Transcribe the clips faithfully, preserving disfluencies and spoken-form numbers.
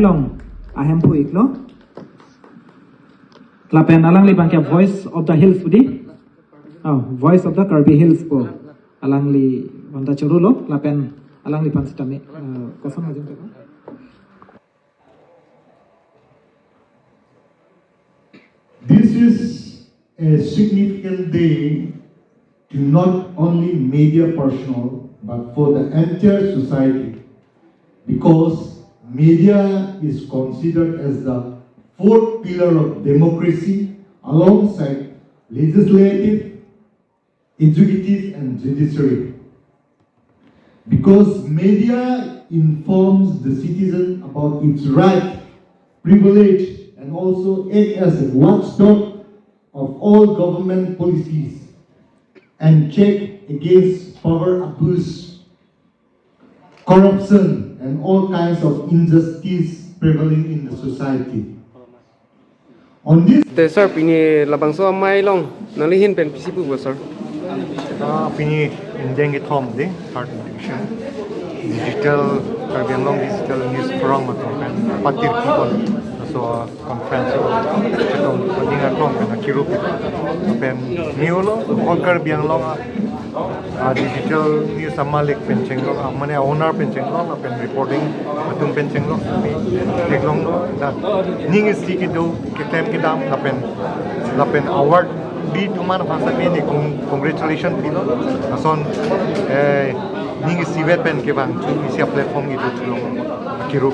Long ahemphu iklo. Lapen alangli abangke Voice of the Hills pu di. Oh, Voice of the Karbi Hills pu. Alangli vanta chorolo. Lapen alangliphan sitame, eh, koson majin teko. This is a significant day to not only media personnel, but for the entire society, because media is considered as the fourth pillar of democracy alongside legislative, executive and judiciary. Because media informs the citizen about its right, privilege, and also act as a watchdog of all government policies and check against power abuse, corruption, and all kinds of injustice prevailing in the society. On this Te sir, pini labangso amei along nangli ahin pen pisi pupo sir? Ah, pini ingdeng kethom di, third edition. Digital, Karbi Anglong Digital News Forum atum pen patirpi pon. So, conference, chetong, pini aklong pen akirup. Pen news lo, all Karbi Anglong, ah, digital news amalik pen chenglok, ah, mane owner pen chenglok, lapen reporting atum pen chenglok, kami theklonglo, dak ning isi kedo, keklem kedam, lapen, lapen award bi atum aphan sitame neli cong-, congratulation pilo, lason, eh, ning isivet pen kevang chu isi a-platform kedo chulong akirup.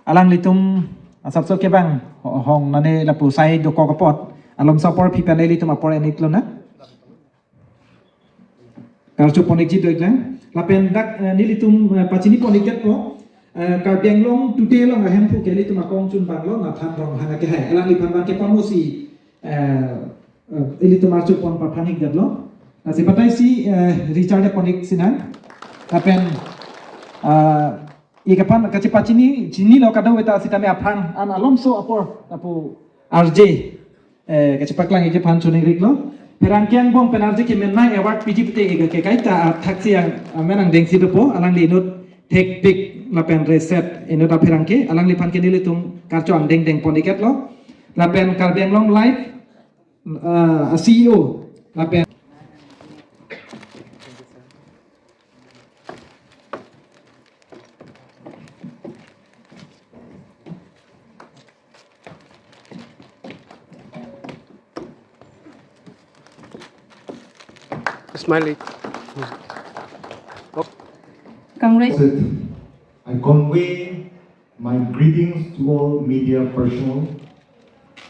Alanglitum asapso kevang ho-, hong nane lapu sai dokok apot, alomso apor aphi pen nelitum apor en-iklo na. Karcho pon-ikji do-iklang. Lapen dak, eh, nelitum, eh, pachini pon-ikjatpo, eh, Karbi Anglong Today along ahemphu ke ilitum akong chunbanglo Nathan Ronghang akehai. Alangliphan abangke pamosi, eh, eh, ilitum archo pon paphan-ikjatlo. Lasi batai si, eh, Richard pon-ik sinang. Lapen, eh, ik aphan kachepachini, chinilo kadokaveta sitame aphrang an alomso apor lapu R J, eh, kachepaklang-ikji aphan choningri-iklo. Pherangke angbong pen R J kemenei award piji pute ik ke kaita athaksi yang amen angdengsi dopo, alangli inut thekpik lapen reset inut apherangke, alangliphan ke nelitum karcho angdeng deng pon-ikjatlo. Lapen Karbi Anglong Live, ah, C E O, lapen Smiley. Oh. Congrats. I convey my greetings to all media personnel,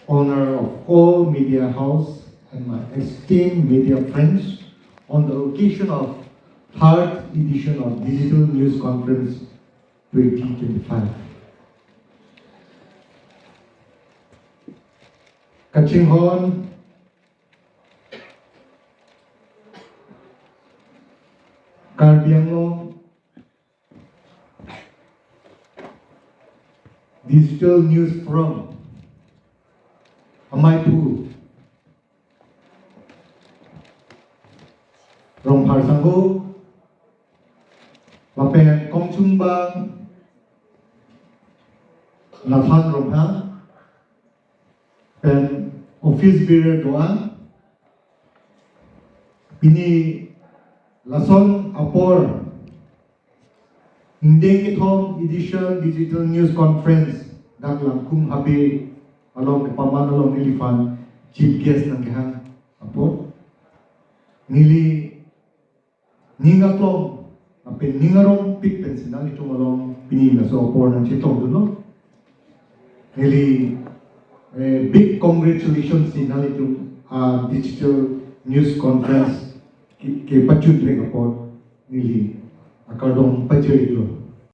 owner of all media house, and my esteemed media friends on the occasion of third edition of Digital News Conference twenty twenty-five. Kachinghon Karbi Anglong Digital News Forum ameiphu Rongphar sangho, lapen kongchungbang Nathan Ronghang, pen office bearer do-an, pini lason apor ingdeng kethom edition Digital News Conference dak Langkung Habe along kepaman along neliphan chief guest nangkehang apot, neli ning aklong lapen ning arongpik pensi nanglitum along pini laso apor nangchetongdunlo. Neli, eh, big congratulations si nanglitum, ah, digital news conference ke, kepachunreng apot neli akardom pajir-iklo.